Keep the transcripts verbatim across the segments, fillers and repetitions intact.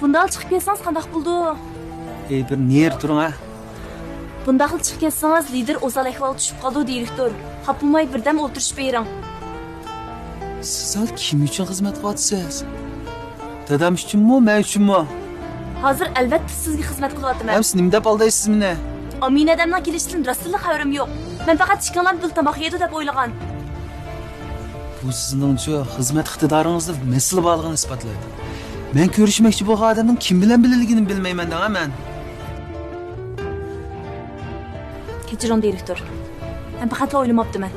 بۇنداق چىقىپ كەتسىڭىز قانداق بولىدۇ؟ ئەي، بىر نېرى تۇرۇڭ ھە. بۇنداقلا چىقىپ كەتسىڭىز، لىدېر ئوسال ئەھۋالغا چۈشۈپ قالىدۇ، دىرېكتور. خاپا بولماي بىردەم ئولتۇرۇشۇپ بېرىڭ. سىز ھازىر كىم ئۈچۈن خىزمەت قىلىۋاتىسىز؟ دادام ئۈچۈنمۇ، مەن ئۈچۈنمۇ؟ ھازىر ئەلۋەتتە سىزگە خىزمەت قىلىۋاتىمەن. ھەم سىز نېمە دەپ ئالدايسىز مېنى؟ ئامىنە دادامنىڭ كېلىشىدىن راستتىنلا خەۋىرىم يوق. مەن پەقەت ئىككىڭلارمۇ بىللە تاماق يەيدۇ دەپ ئويلىغان. بۇ سىزنىڭچۇ خىزمەت ئىقتىدارىڭىزدا مەسىلە بارلىقىنى ئىسپاتلايدۇ. مەن كۆرۈشمەكچى بولغان ئادەمنىڭ كىم بىلەن بىللىلىكىنى بىلمەيمەن دەڭە مەن. كەچۈرۈڭ، دىرېكتور. مەن پەقەتلا ئويلىماپتىمەن.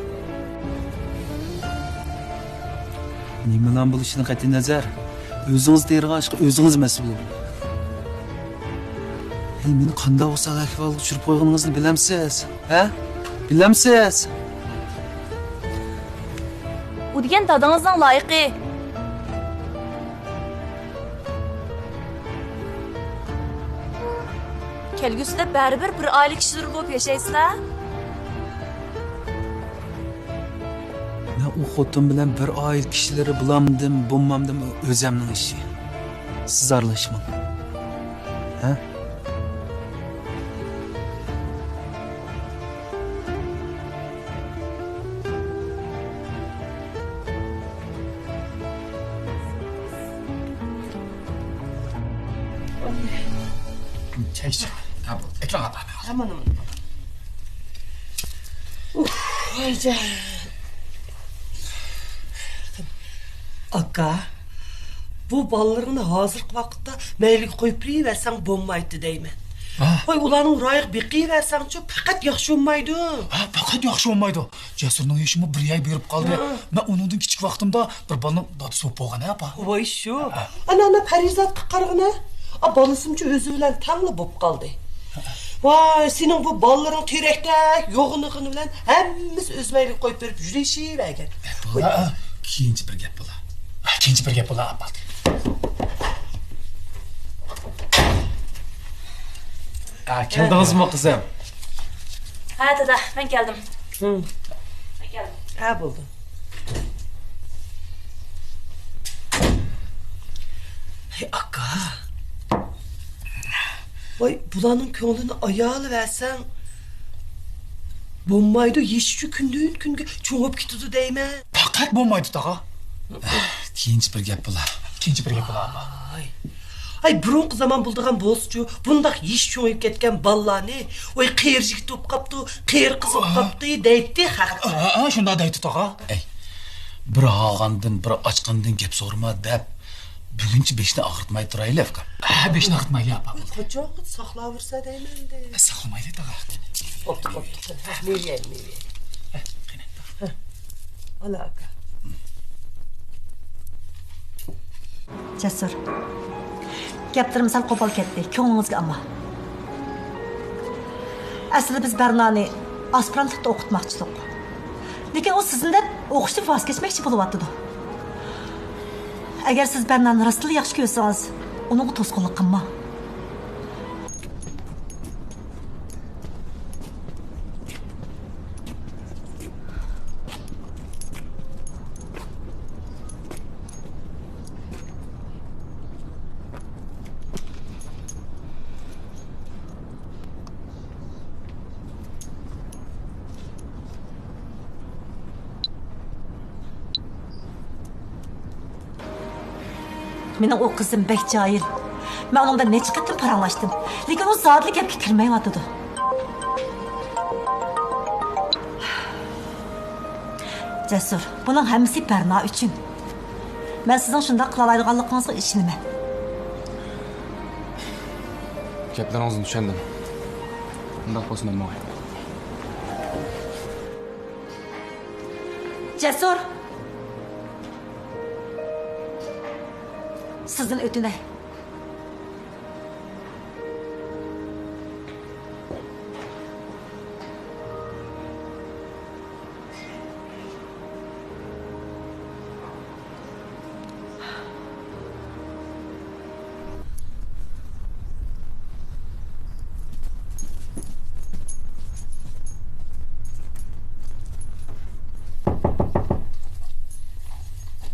نېمىلەرنىڭ بولۇشىدىن قەتئىينەزەر، ئۆزىڭىز تېرىغان ئىشقا ئۆزىڭىز مەسئۇل بولۇڭ. ھەي، مېنى قانداق ئوسال ئەھۋالغا چۈشۈرۈپ قويغىنىڭىزنى بىلەمسىز؟ ھە؟ بىلەمسىز؟ ئۇ دېگەن دادىڭىزنىڭ لايىقى. كەلگۈسىدە بەرىبىر بىر ئائىلە كىشىلىرى بولۇپ ياشايسىلەر. مەن ئۇ خوتۇن بىلەن بىر ئائىلە كىشىلىرى بولامدىم، بولمامدىم، ئۆزەمنىڭ ئىشى. سىز ئارىلاشماڭ. ھە؟ چاي ئىچىڭ. ھە، بولدى. ئەكىلىڭ، ئاپا. ئامان، ئامان. ئۇھ، ۋايجان. ئاكا، بۇ بالىلىرىڭنى ھازىرقى ۋاقىتتا مەيلىگە قويۇپ بېرىۋەرسەڭ بولمايتتى دەيمەن. ھە؟ ۋاي، ئۇلارنىڭ رايىغا بېقىۋەرسەڭچۇ، پەقەت ياخشى بولمايدۇ. ھە، پەقەت ياخشى بولمايدۇ. جەسۇرنىڭ يېشىمۇ بىر يەرگە بېرىپ قالدى. ھە. مەن ئۇنىڭدىن كىچىك ۋاقتىمدا بىر بالىنىڭ دادىسى بولۇپ بولغان ھە، ئاپا. ۋاي شۇ. ھە. ئانا، ئانا، پەرىزاتقا قارىغىنە. ئا، بالىسىمچۇ ئۆزى بىلەن تەڭلا بولۇپ قالدى. ھە. ۋاي، سېنىڭ بۇ بالىلىرىڭ تېرەكتەك يوغىنىغىنى بىلەن ھەممىسى ئۆز مەيلىگە قويۇپ بېرىپ يۈرۈشۈۋەرگەن. بولا، كېيىنچە بىر گەپ بولا. ھە، كېيىنچە بىر گەپ بولا، ئاپا. ھە، كەلدىڭىزمۇ، قىزىم؟ ھە، دادا، مەن كەلدىم. ھە. مەن كەلدىم. ھە، بولدى. ھەي، ئاكا. ۋاي، بۇلارنىڭ كۆڭلىنى ئايالىۋەرسەڭ بولمايدۇ، يېشىچۇ كۈندىن-كۈنگە چوڭىيىپ كېتىدۇ دەيمەن. پەقەت بولمايدۇ، تاغا. كېيىنچە بىر گەپ بولا. كېيىنچە بىر گەپ بولا، ئاپا. ئاي. ئاي، بۇرۇنقى زامان بولىدىغان بولسىچۇ، بۇنداق يېشى چوڭىيىپ كەتكەن بالىلارنى، ۋاي، قېرى يىگىت بولۇپ قاپتۇ، قېرى قىز بولۇپ قاپتۇ دەيتتى خەق. ھە، ھە، شۇنداق دەيتتى، تاغا. ئەي، بىر ھالغاندىن، بىر ئاچقاندىن گەپ سورىما دەپ، بۈگۈنچە بېشىنى ئاغرىتماي تۇرايلى، ئۇكام. ھە، بېشىنى ئاغرىتمايلى، ئاپا. قاچان ساقلاۋەرسە دەيمەن دە. ساقلىمايلى، تاغا. بوپتۇ، بوپتۇ. ھە، مېۋە يەي، مېۋە يەي. ھە، قېنى، تاغا. ھە. ئانا ئاكا. جەسۇر. گەپلىرىم سەل قوپال كەتتى. كۆڭلىڭىزگە ئالما. ئەسلىدە بىز بەرنانى ئاسپىرانتلىقتا ئوقۇتماقچىدۇق. لېكىن ئۇ سىزنى دەپ ئوقۇشتىن ۋاز كەچمەكچى بولۇۋاتىدۇ. ئەگەر سىز بەرنانى راستتىنلا ياخشى كۆرسىڭىز، ئۇنىڭغا توسقۇنلۇق قىلماڭ. مېنىڭ ئۇ قىزىم بەك جاھىل. مەن ئۇنىڭ بىلەن نەچچە قېتىم پاراڭلاشتىم. لېكىن ئۇ زادىلا گەپكە كىرمەيۋاتىدۇ. جەسۇر، بۇنىڭ ھەممىسى بەرنا ئۈچۈن. مەن سىزنىڭ شۇنداق قىلالايدىغانلىقىڭىزغا ئىشىنىمەن. گەپلىرىڭىزنى چۈشەندىم. ئۇنداق بولسا مەن ماڭاي. جەسۇر! سىزدىن ئۆتۈنەي.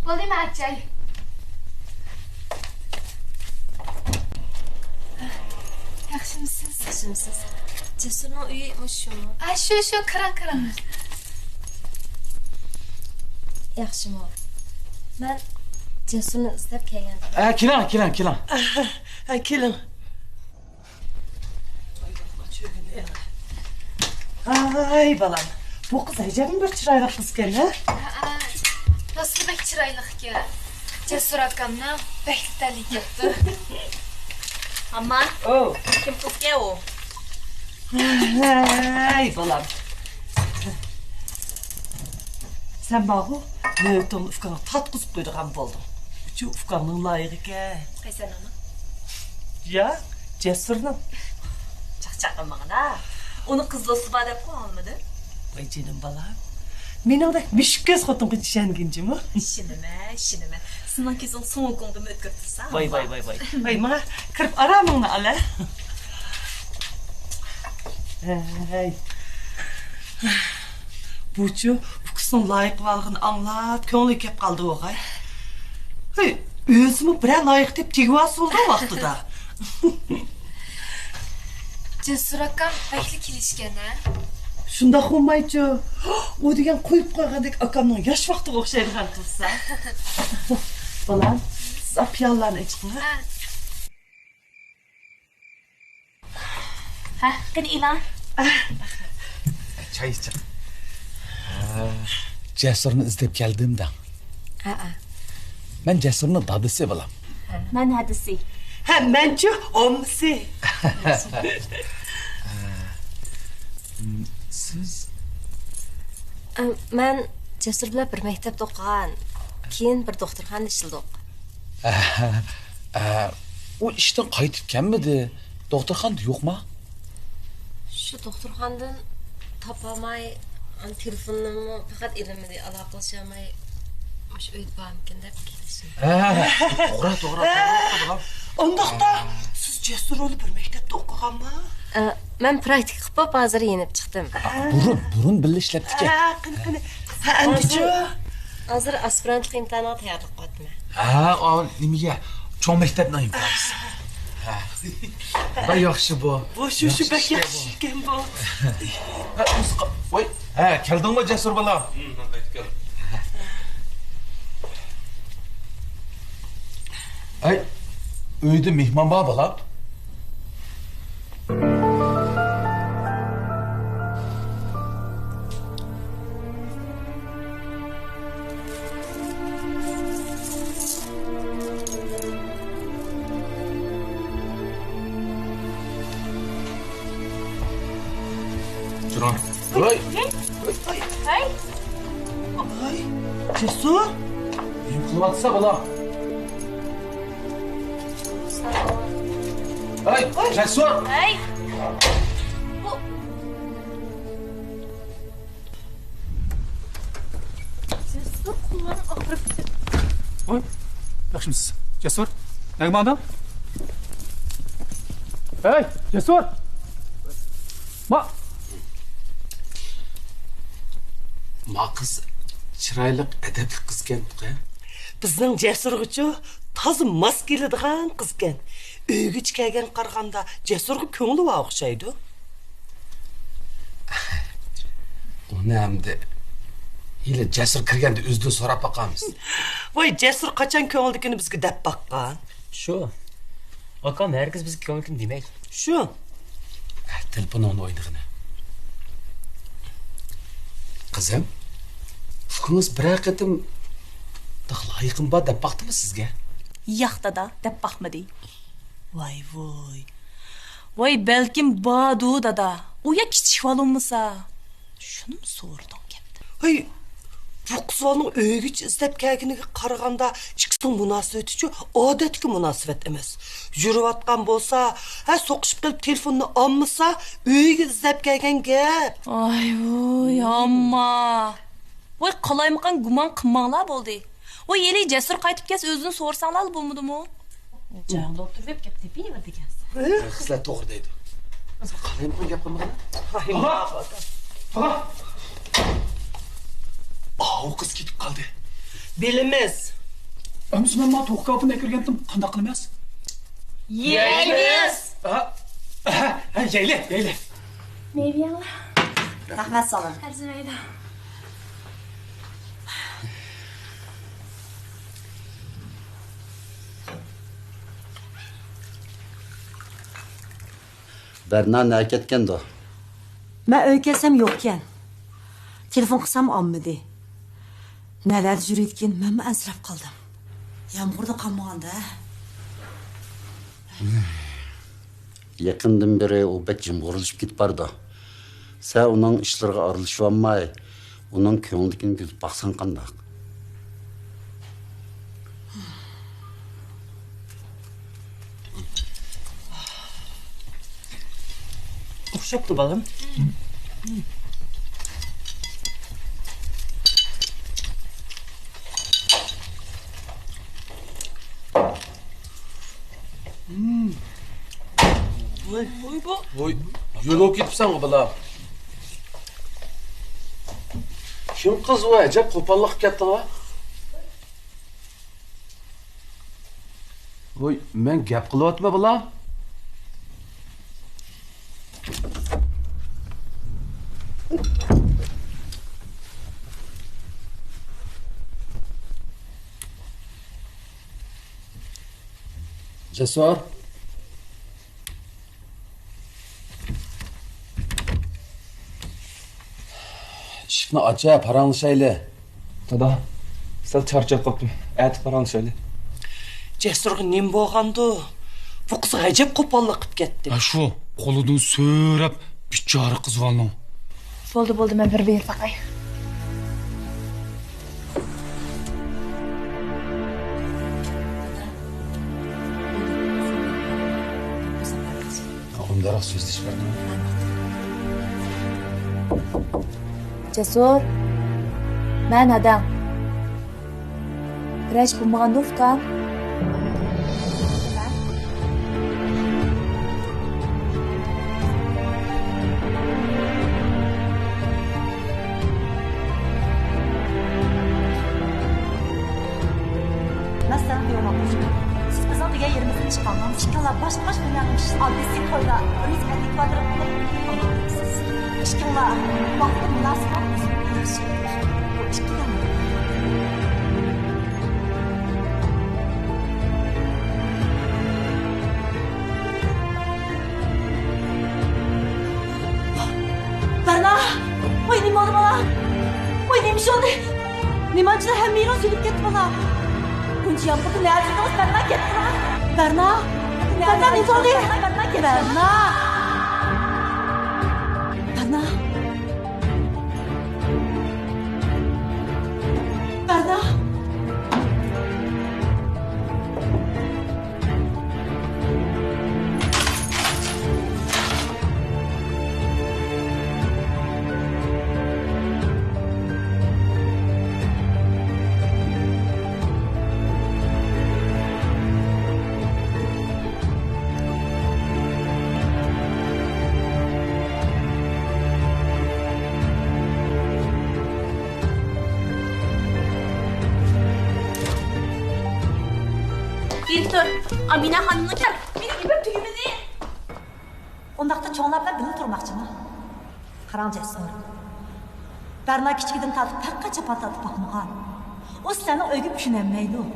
بولدى، مەن ئاچاي. جەسۇرنىڭ ئۆيى مۇشۇمۇ؟ ئا، شۇ، شۇ، كىرىڭ، كىرىڭ. ياخشىمۇ؟ مەن جەسۇرنى ئىزدەپ كەلگەن. ئە، كېلىڭ، كېلىڭ، كېلىڭ. ئە، كېلىڭ. ھاي، بالام، بۇ قىز ئەجەبمۇ بىر چىرايلىق قىزكەن، ھە؟ ھە، راستلا بەك چىرايلىق ئىكەن. جەسۇر ئاكامنىڭ بەكلا تەلىيى كەپتۇ. ئامان. ئو. كىم قىزكەن ئۇ؟ ھەي، بالام. سەن بارغۇ، نۆۋىتىڭنى ئۇكاڭغا تارتقۇزۇپ قويىدىغان بولدۇڭ. ئۇچۇ ئۇكاڭنىڭ لايىقىكەن. قايسىنىڭ؟ يا، جەسۇرنىڭ. چاقچاق قىلمىغىنا. ئۇنىڭ قىز دوستى بار دەپقۇ ئاڭلىمىدىم. ۋاي جېنىم بالام. مېنىڭدەك مۈشۈك كۆز خوتۇنغا ئىشەنگىن جۇمۇ. ئىشىنىمەن، ئىشىنىمەن. سېنىڭ كۆزۈڭ سۇڭ ھوڭكوڭدىمۇ ئۆتكۈر تۇرسا. ۋاي، ۋاي، ۋاي، ۋاي. ۋاي، ماڭا كىرىپ ئارامىڭنى ئال، ھە. ھەي. بۇچۇ ئۇكىسىنىڭ لايىق بولغىنىنى ئاڭلاپ، كۆڭلى كەپ قالدى ئوغاي. ھەي، ئۆزىمۇ بىرەر لايىق دەپ تېگىۋالسا بولدى ۋاقتىدا. جەسۇر ئاكام بەكلا كېلىشكەن ھە؟ شۇنداق بولمايچۇ. ئۇ دېگەن قويۇپ قويغاندەك ئاكامنىڭ ياش ۋاقتىغا ئوخشايدىغان قىلسا. بالام، سىز پىيالىلەرنى ئېچىقىڭ ھە؟ ھە. ھە، قېنى ئېلان. چاي ئىچىڭ. جەسۇرنى ئىزدەپ كەلدىم دەڭ. ھەئە. مەن جەسۇرنىڭ دادىسى بالام. مەن ھەدىسى. ھە، مەنچۇ ئاممىسى. سىز؟ ئە، مەن جەسۇر بىلەن بىر مەكتەپتە ئوقۇغان. كېيىن بىر دوختۇرخانىدا ئىشلىدۇق. ئە، ئە، ئۇ ئىشتىن قايتىپ كەلمىدى. دوختۇرخانىدا يوقما؟ شۇ دوختۇرخانىدىن تاپالماي، ئان تېلېفوننىمۇ پەقەت ئېلىنمىدى، ئالاقىلىشالماي، مۇشۇ ئۆيدە بارمىكىن دەپ كېلىشىم. ھە، توغرا، توغرا، توغرا، توغرا. ئۇنداقتا سىز جەسۇر بىلەن بىر مەكتەپتە ئوقۇغانما؟ ئە، مەن پراكتىكا قىلىپ بولۇپ ھازىر يېنىپ چىقتىم. بۇرۇن، بۇرۇن بىللە ئىشلەپتىكەن. ھە، قېنى، قېنى. ھە، ئەمدىچۇ؟ ھازىر ئاسپىرانتلىق ئىمتىھانىغا تەييارلىق قىلىۋاتىمەن. ھە، ئا، نېمىگە؟ چوڭ مەكتەپنىڭ ئىمتىھانى. ھە. ۋە ياخشى بۇ. بۇ شۇ، شۇ ياخشى بەك ئىشكەن ياخشى بۇ. ئىشكەن بۇ. ھە، ئۆزى قا-، ۋاي، ھە، كەلدىڭمۇ جەسۇر بالام؟ ھە، قايتىپ كەلدىم. ھەي، ئۆيدە مېھمان بار بالام. جۇرۇڭ. ھەي. ھەي. ھەي. ھەي. جەسۇر. نېمە قىلىۋاتىسەن بالا؟ ھەي، جەسۇر. ھەي. جەسۇر، قوللارنى ئاغرىپ كېتىدۇ. ۋاي، ياخشىمۇسىز؟ جەسۇر، نەگە ماڭدىڭ؟ ھەي، جەسۇر! ما، ما قىز چىرايلىق، ئەدەپلىك قىزكەنتۇق ھە؟ بىزنىڭ جەسۇرغىچۇ تازا ماس كېلىدىغان قىزكەن. ئۆيگىچە كەلگەن قارىغاندا جەسۇرغا كۆڭلى بار ئوخشايدۇ. ئۇنى ئەمدى ھېلى جەسۇر كىرگەندە ئۆزىدىن سوراپ باقارمىز. ۋاي، جەسۇر قاچان كۆڭلىدىكىنى بىزگە دەپ باققان؟ شۇ. ئاكام ھەرگىز بىزگە كۆڭلىدىكىنى دېمەيدۇ. شۇ. تېلېفونۇڭنى ئوينىغىنە. قىزىم، ئۇكىڭىز بىرەر قېتىم «لايىقىم بار» دەپ باقتىمۇ سىزگە؟ ياق، دادا، دەپ باقمىدى. ۋاي ۋوي. ۋاي، بەلكىم باردۇ، دادا. ئۇ يا كىچىك بالىمۇسا؟ شۇنىمۇ سورىدىڭ كەپتە. ھەي، بۇ قىز بالىنىڭ ئۆيگىچە ئىزدەپ كەلگىنىگە قارىغاندا، ئىككىسىنىڭ مۇناسىۋىتىچۇ ئادەتتىكى مۇناسىۋەت ئەمەس. يۈرۈۋاتقان بولسا، ھە، سوقۇشۇپ قېلىپ تېلېفوننى ئالمىسا، ئۆيگە ئىزدەپ كەلگەن گەپ. ئاي ۋوي، ئامما. ۋاي، قالايمىقان گۇمان قىلماڭلار بولدى. ۋاي، ھېلى جەسۇر قايتىپ كەلسە ئۆزىدىن سورىساڭلارلا بولمىدىمۇ؟ جايىڭدا ئولتۇرۇپ گەپ تېپىۋېرىدىكەنسەن. قىزلار توغرا دەيدۇ. قالايمىقان گەپ قىلمىغىنا. تاغا! تاغا! ئاۋۇ قىز كېتىپ قالدى. بىلىمىز. ئەمىسە مەن مانا توخۇ كاۋىپىنى ئەكىرگەنتىم، قانداق قىلىمىز؟ يەيمىز! ھە؟ يەيلى، يەيلى. مېۋە يەڭلار. رەھمەت ساڭا. ئەرزىمەيدۇ. بەرنا نەگە كەتكەندۇ؟ مەن ئۆيگە كەلسەم يوقكەن. تېلېفون قىلسام ئالمىدى. نەلەردە يۈرىدىكىن، مەنمۇ ئەنسىرەپ قالدىم. يامغۇردا قالمىغاندا. يېقىندىن بېرى ئۇ بەك جىمغۇرلىشىپ كېتىپ بارىدۇ. سەن ئۇنىڭ ئىشلىرىغا ئارىلىشىۋالماي، ئۇنىڭ كۆڭلىدىكىنى كۈتۈپ باقساڭ قانداق؟ ئوخشاپتۇ، بالام. ۋوي، ۋوي، بۇ. ۋوي، يۆلىگە كېتىپسەنغۇ، بالا. كىم قىز ئۇ؟ ئەجەب قوپاللىق قىلىپ كەتتىڭ-ھە. ۋوي، مەن گەپ قىلىۋاتىمەن، بالا. جەسۇر. ئىشىكنى ئاچە، پاراڭلىشايلى. دادا، سەل چارچاپ قاپتىمەن. ئەتە پاراڭلىشايلى. جەسۇرغا نېمە بولغاندۇ؟ بۇ قىز غەجەپ قوپاللىق قىلىپ كەتتى. ھە، شۇ قولىدىن سۆرەپ، بىچارە قىز بالىنىڭ. بولدى، بولدى، مەن بىر بېرىپ باقاي. ئۇنداقراق سۆزلىشىپ بەردىم. جەسۇر، مەن ھەدەڭ. بىرەر ئىش بولمىغاندۇ، ئۇكام؟ مەسىلەن، قويۇڭلار قوشۇپ. سىز بىزنىڭ دېگەن يېرىمىزدىن چىقالماڭ. ئىككىڭلار باشقا باشقا دۇنيانىڭ ئاددىيسى تويلار، رىزق ئەتىك كىۋادراتلىق قىلىپ ئالماقچىسىز. ئىككىڭلار ۋاقىتقا مۇناسىپ بولۇپ ئۆزۈڭلارنى ياخشى. بۇ ئىككى دەم. بەرنا! ۋاي، نېمە بولدى، بالام؟ ۋاي، نېمە ئىش بولدى؟ نېمانچىلا ھەممە يېرىڭ سۈزۈلۈپ كەتتى، بالام. بۇنچە يامغۇردا نەدە تۇردىڭىز؟ بەرنا كەتتى، بالام. بەرنا! بەرنا، نېمە بولدى؟ بەرنا كەتتى. بەرنا! بەرنا! بەرنا! دىرېكتور، ئامىنە خانىمنىڭ كەل، مېنىڭ يىپىم تۈگىمىدى. ئۇنداقتا چوڭلار بىلەن بىللە تۇرماقچىمۇ؟ قاراڭ جەسۇر، بەرنا كىچىكىدىن تارتىپ ھەرقانچە جاپا تارتىپ باقمىغان. ئۇ سىلەرنىڭ ئۆيگە چۈشىنەلمەيدۇ.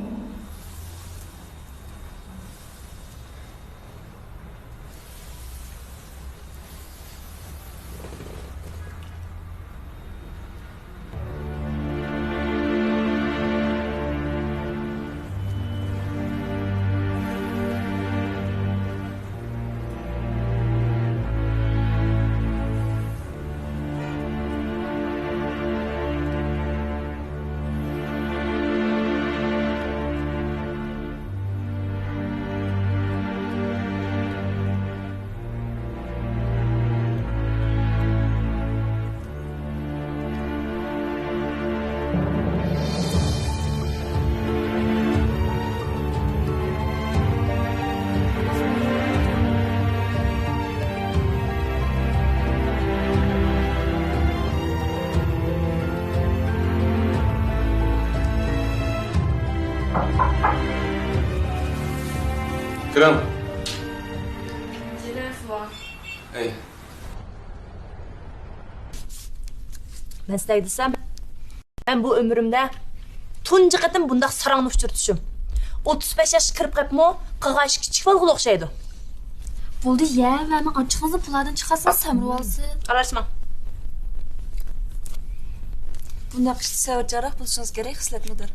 كىرىڭ. زىنەفۇا. ئەي. مەن سىلەرگە دېسەم، مەن بۇ ئۆمرۈمدە تۇنجى قېتىم بۇنداق ساراڭنى ئۇچرىتىشىم. ئوتتۇز بەش ياشقا كىرىپ قېپمۇ، قىلغان ئىشى كىچىك بالىغىلا ئوخشايدۇ. بولدى يە، مەنمۇ ئانچە قىزنى پۇلاردىن چىقارسا سەمرىۋالسۇن. ئارىلاشما. بۇنداق ئىشتا سەۋرچانراق بولۇشىڭىز كېرەك، خىسلەت مۇدىر.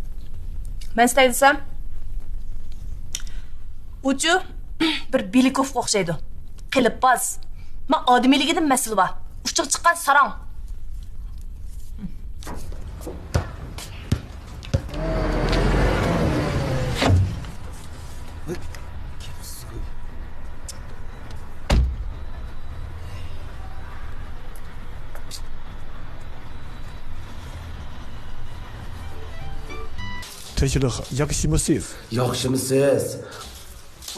مەن سىلەرگە دېسەم، ئۇچۇ بىر بېلىكوفقا ئوخشايدۇ. قېلىپباز. ما ئادىمىيلىكىدىن مەسىلە بار. ئۇچىغا چىققان ساراڭ. تىنچلىق، ياخشىمۇسىز؟ ياخشىمۇسىز؟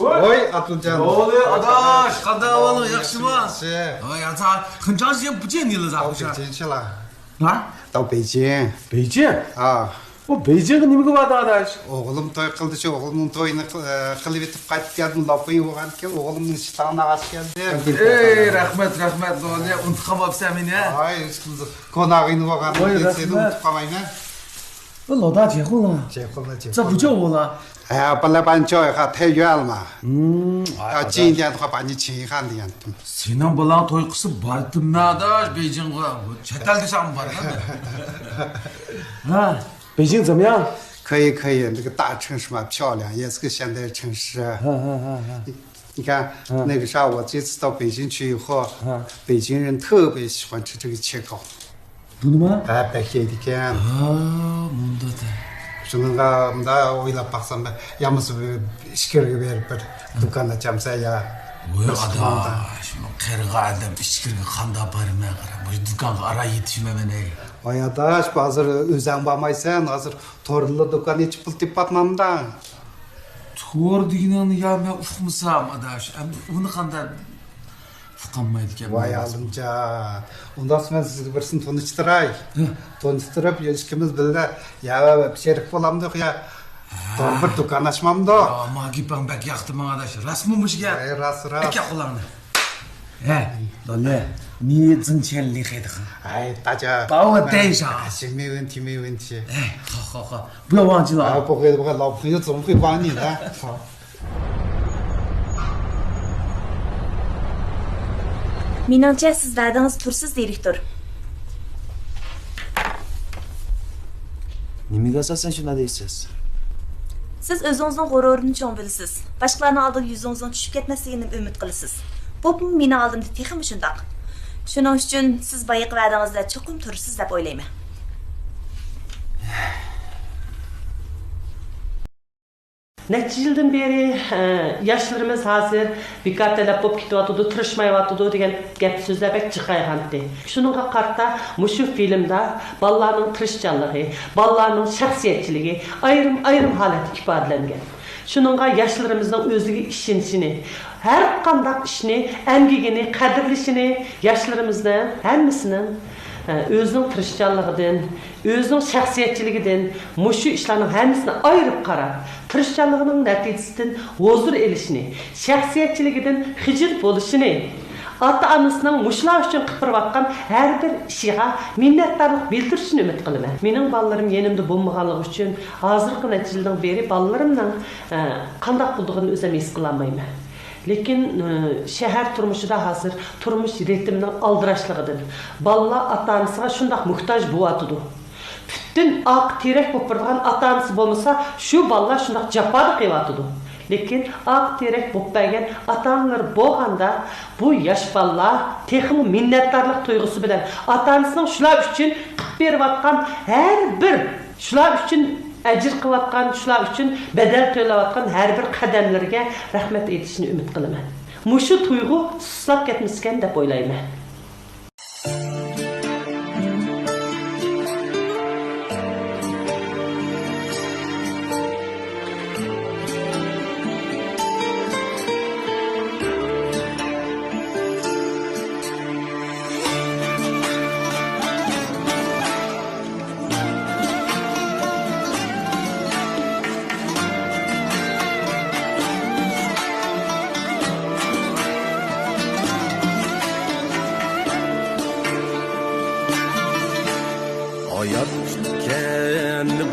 ۋوي، ئابدۇلجان. نېمە بولدى، ئاداش؟ قانداق ئەھۋالىڭ، ياخشىمۇ؟ ياخشى. ۋوي، ئاتا، 很长时间不见你了，咋回事？ 到北京去了。 ھە؟ 到北京。 بېيجىڭ؟ ھا. ئۇ بېيجىڭغا نېمىگە باردىڭ، ئاداش؟ ئوغلۇم توي قىلدىچۇ، ئوغلۇمنىڭ تويىنى قىل-، ئە، قىلىۋېتىپ قايتىپ كەلدىم. لاپىڭ بولغانىكەن، ئوغلۇمنىڭ شىتاڭىنى ئاغاچ كەلدىم. ئەي، رەھمەت، رەھمەت، لونى، ئۇنتۇپ قالماپسەن مېنى، ھە؟ ۋاي، كوناغىنى بولغان، ۋاي، سېنى رەھمەت. ئۇنتۇپ قالمايمەن. 老大结婚了。结婚了，结婚了。这不就我了？ 哎呀，本来把你叫一下，太远了嘛。嗯，哎，啊，今天的话把你请一下的样子。 سېنىڭ بالىڭ توي قىلسا بارتىممەن، ئاداش، بېيجىڭغا. چەت ئەلدە ساڭا بارغان. ھە، بېيجىڭ زېمياڭ؟ 可以，可以，那个大城市嘛，漂亮，也是个现代城市。 你看，那个啥，我这次到北京去以后，北京人特别喜欢吃这个切糕。 بۇنىما؟ ھە، بەك يەيدىكەن. ھا، مۇنداق. شۇنىڭغا مۇنداق ئويلاپ باقسام، يا بولمىسا بىر ئىچكىرىگە بېرىپ بىر دۇكان ئاچامسەن يا. ۋوي، بىر ئاداش، مەن قېرىغان ئادەم ئىچكىرىگە قانداق بارىمەن، قارا، بۇ دۇكانغا ئاران يېتىشمەيمەن، ئەي. ۋاي ئاداش، ھازىر ئۆزەڭ بارمايسەن، ھازىر توردىلا دۇكان ئېچىپ پۇل تېپىۋاتمامدا. تور دېگىنىڭنى يا مەن ئۇقمىسام، ئاداش، ئەمدى ئۇنى قانداق ئۇقالمايدىكەن. ۋاي ئالىمجان، ئۇنداقسا مەن سىزگە بىرسىنى تونۇشتۇراي. ھە. تونۇشتۇرۇپ، ئىككىمىز بىللە يا شېرىك بولامدۇق يا، ھە، بىر دۇكان ئاچمامدۇق. يا، ما گېپىڭ بەك ياقتى ماڭا، ئاداش. راستمۇ مۇشۇ گەپ؟ ئەي، راست، راست. ئەكەل قولۇڭنى. ھە، دالى، 你挣钱厉害的很。 ئەي، 大家。 把我带上。 ئەي، 没问题，没问题。 ئەي، 好，好，好。 不要忘记了啊。 ئەي، 不会，不会，老朋友总会帮你的。 مېنىڭچە، سىز ۋەدىڭىزدە تۇرسىز، دىرېكتور. نېمىگە ئاساسەن شۇنداق دەيسىز؟ سىز ئۆزىڭىزنىڭ غۇرۇرىنى چوڭ بىلىسىز. باشقىلارنىڭ ئالدىدا يۈزىڭىزنىڭ چۈشۈپ كەتمەسلىكىنى ئۈمىد قىلىسىز. بۇ مېنىڭ ئالدىمدا تېخىمۇ شۇنداق. شۇنىڭ ئۈچۈن سىز بايىقى ۋەدىڭىزدە چوقۇم تۇرىسىز دەپ ئويلايمەن. نەچچە يىلدىن بېرى، ئە، ياشلىرىمىز ھازىر بىكار تەلەپ بولۇپ كېتىۋاتىدۇ، تىرىشمايۋاتىدۇ دېگەن گەپ سۆزلەر بەك جىقايغانتى. شۇنىڭغا قارىتا مۇشۇ فىلىمدا بالىلارنىڭ تىرىشچانلىقى، بالىلارنىڭ شەخسىيەتچىلىكى ئايرىم-ئايرىم ھالەتتە ئىپادىلەنگەن. شۇنىڭغا ياشلىرىمىزنىڭ ئۆزىگە ئىشىنىشىنى، ھەر قانداق ئىشنى، ئەمگىكىنى قەدىرلىشىنى، ياشلىرىمىزنىڭ ھەممىسىنىڭ، ئە، ئۆزىنىڭ تىرىشچانلىقىدىن، ئۆزىنىڭ شەخسىيەتچىلىكىدىن مۇشۇ ئىشلارنىڭ ھەممىسىنى ئايرىپ قاراپ، تىرىشچانلىقىنىڭ نەتىجىسىدىن ھۇزۇر ئېلىشىنى، شەخسىيەتچىلىكىدىن خىجىل بولۇشىنى، ئاتا-ئانىسىنىڭ مۇشۇلار ئۈچۈن قىلىپ بېرىۋاتقان ھەر بىر ئىشىغا مىننەتدارلىق بىلدۈرۈشىنى ئۈمىد قىلىمەن. مېنىڭ بالىلىرىم يېنىمدا بولمىغانلىقى ئۈچۈن ھازىرقى نەچچە يىلدىن بېرى بالىلىرىمنىڭ، ئە، قانداق بولىدىغىنىنى ئۆزۈم ھېس قىلالمايمەن. لېكىن، ئە، شەھەر تۇرمۇشىدا ھازىر تۇرمۇش رىتىمىنىڭ ئالدىراشلىقىدىن بالىلار ئاتا-ئانىسىغا شۇنداق موھتاج بولۇۋاتىدۇ. پۈتۈن ئاق تېرەك بولۇپ بېرىدىغان ئاتا-ئانىسى بولمىسا، شۇ بالىلار شۇنداق جاپادا قېلىۋاتىدۇ. لېكىن ئاق تېرەك بولۇپ بەرگەن ئاتا-ئانىلىرى بولغاندا، بۇ ياش بالىلار تېخىمۇ مىننەتدارلىق تۇيغۇسى بىلەن ئاتا-ئانىسىنىڭ شۇلار ئۈچۈن قىلىپ بېرىۋاتقان ھەر بىر، شۇلار ئۈچۈن ئەجىر قىلىۋاتقان، شۇلار ئۈچۈن بەدەل تۆلەۋاتقان ھەر بىر قەدەملىرىگە رەھمەت ئېيتىشىنى ئۈمىد قىلىمەن. مۇشۇ تۇيغۇ سۇسلاپ كەتمىسىكەن دەپ ئويلايمەن.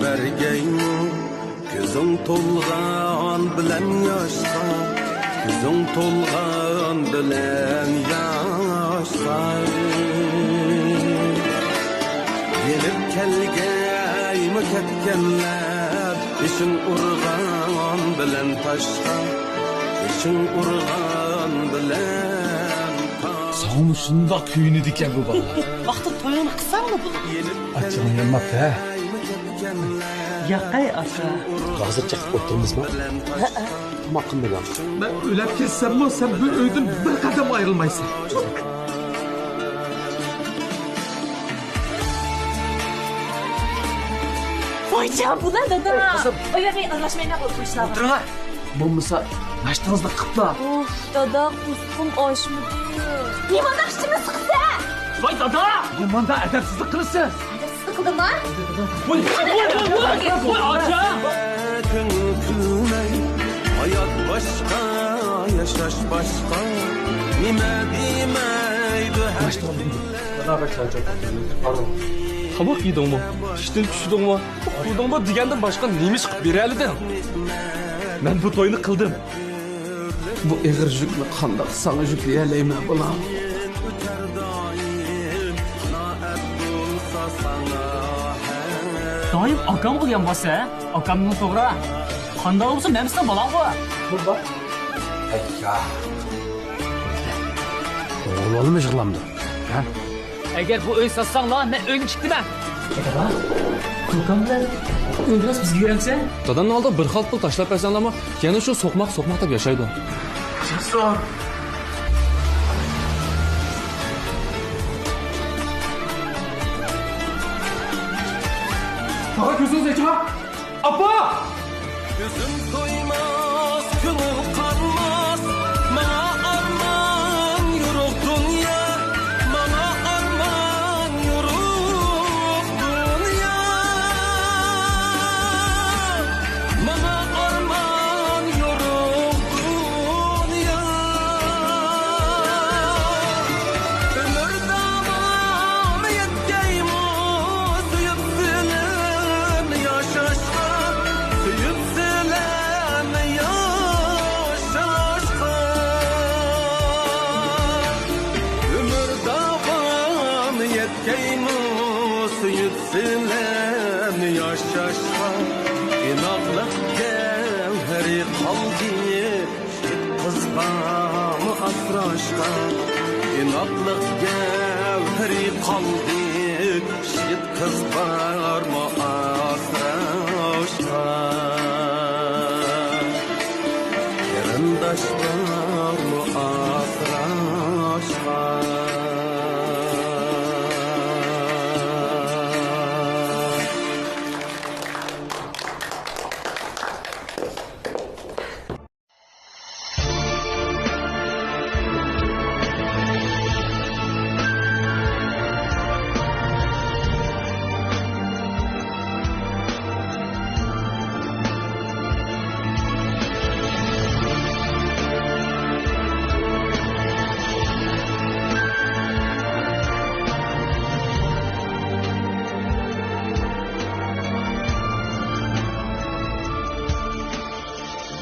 بەرگەيمۇ كۆزۈڭ تولغان بىلەن ياشقا، كۆزۈڭ تولغان بىلەن ياشقا. يېنىپ كەلگەيمۇ كەتكەنلەر، بېشىڭ ئۇرغان بىلەن تاشقا، بېشىڭ ئۇرغان بىلەن تاشقا. ساڭىمۇ شۇنداق كۆيۈنىدىكەن بۇ بالىلار. ۋاقتىدا تويۇڭنى قىلساڭلا بولىدۇ. ئاچچىقىڭ يانماپتۇ ھە؟ ياقەي ئاكا. ھازىر چېقىپ ئولتۇرىمىزمۇ؟ ھەئە. تاماق قىلمىدىڭ. مەن ئۆلۈپ كەتسەممۇ، سەن بۇ ئۆيدىن بىر قەدەم ئايرىلمايسەن. ۋايجان، بۇلار دادا. ئوي، قىزىم. ئۇ يەرگە ئارىلاشمايلا بولۇپ قويۇشلار. ئولتۇرۇڭلار. بولمىسا، ناشتىڭىزنى قىپلا. ئۇف، دادا، قورسىقىم ئاچمىدى. نېمانداق ئىچىمنى سىقىسەن؟ ۋاي دادا! نېمانداق ئەدەپسىزلىك قىلىسىز؟ ئەدەپسىزلىك قىلدىمما؟ ۋاي، ۋاي، ۋاي، ۋاي، ۋاي، ئاچا! كۆڭۈل كۈلمەي، ھايات باشقا، ياشاش باشقا. نېمە دېمەيدۇ ھەر دادا بەك چارچاپ كەتتىم. تاماق يېدىڭمۇ؟ ئىشتىن چۈشتۈڭمۇ؟ ئۇخلىدىڭمۇ دېگەندىن باشقا نېمە ئىش قىلىپ بېرەلىدىڭ؟ مەن بۇ توينى قىلدىم. بۇ ئېغىر يۈكنى قانداق ساڭا يۈكلىيەلەيمەن، بالام؟ دائىم ئاكامغا يانباسسەن، ھە؟ ئاكامنىڭ توغرا. قانداق بولسا مەن سېنىڭ بالاڭغۇ. بۇ بار. ئەييا. ئوغۇل بالىمۇ يىغلامدۇ؟ ھە؟ ئەگەر بۇ ئۆي ساتساڭلار، مەن ئۆينى تىكتىمەن. دادا، كوكام بىلەن ئۆينى بىزگە بېرەمسەن؟ دادامنىڭ ئالدىغا بىر خالتا پۇل تاشلاپ بەرسەڭلارمۇ، يەنە شۇ سوقماق، سوقماق دەپ ياشايدۇ. جاسۇر! دادا، كۆزىڭىزنى ئېچىڭ! ئاپا! كۆزۈم تويماس، كۆڭۈل قانماس، ماڭا ئارمان يورۇق دۇنيا، ماڭا ئارمان يورۇق دۇنيا، ماڭا ئارمان يورۇق دۇنيا. ئۆمۈر داۋامى يەتكەيمۇ سۆيۈپ سىلەرنى ياشاشقا، سۆيۈپ سىلەرنى ياشاشقا. ئۆمۈر داۋامى يەتكەيمۇ سۆيۈپ سىلەرنى ياشاشقا. ئىناقلىق گەۋھىرى قالدى يىگىت قىزغىمۇ ئاسراشقا. ئىناقلىق گەۋھىرى قالدى يىگىت قىز بارمۇ ئاسراشقا؟ قېرىنداش بارمۇ ئاسراشقا؟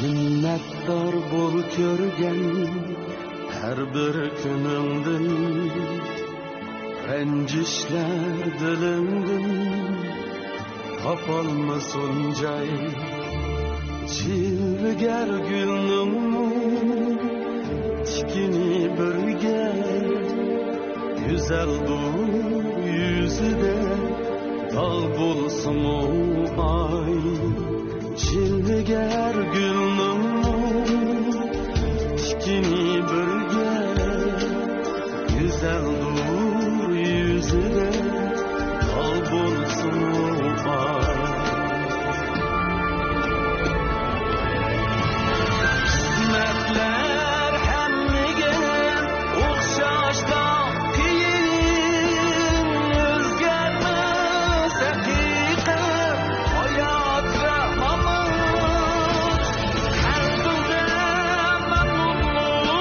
مىننەتدار بول كۆرگەن ھەر بىر كۈنۈڭدىن، رەنجىشلەر دىلىڭدىن تاپالمىسۇن جاي. جىلۋىگەر گۈلنىڭمۇ تىكىنى بىرگە، گۈزەل بۇ يۈزىدە داغ بولسىمۇ ئاي. جىلۋىگەر گۈلنىڭمۇ تىكىنى بىرگە، گۈزەلدۇر يۈزىدە داغ بولسىمۇ بار. قىسمەتلەر ھەممىگە ئوخشاشلا قىيىن، ئۆزگەرمەس ھەقىقەت، ھايات ۋە مامات. قەلبىڭدە مەمنۇنلۇق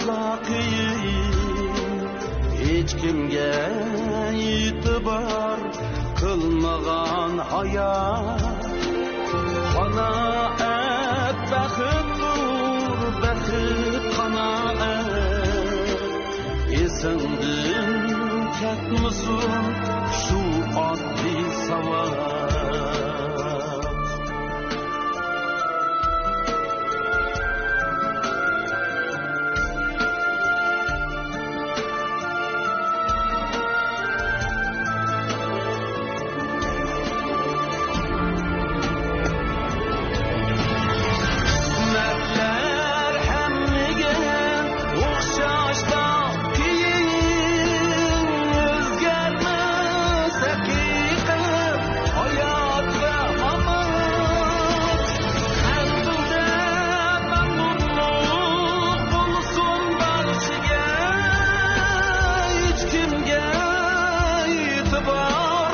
قىيىن، ھېچكىمگە ئېتىبار قىلمىغان ھايات. قانائەت بەختتۇر، بەخت قانائەت. ئېسىڭدىن كەتمىسۇن شۇ ئاددىي ساۋات. قىسمەتلەر ھەممىگە ئوخشاشلا قىيىن، ئۆزگەرمەس ھەقىقەت، ھايات ۋە مامات. قەلبىڭدە مەمنۇنلۇق بولسۇن بارچىگە، ھېچكىمگە ئېتىبار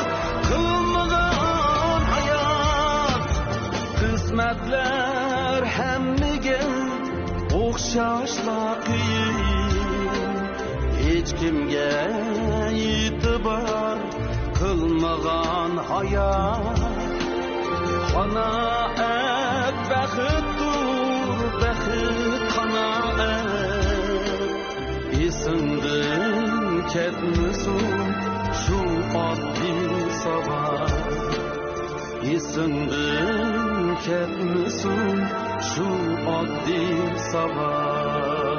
قىلمىغان ھايات. قىسمەتلەر ھەممىگە ئوخشاشلا قىيىن، ھېچكىمگە ئېتىبار قىلمىغان ھايات. قانائەت بەختتۇر، بەخت قانائەت. ئېسىڭدىن كەتمىسۇن شۇ ئاددىي ساۋات. ئېسىڭدىن كەتمىسۇن شۇ ئاددىي ساۋات.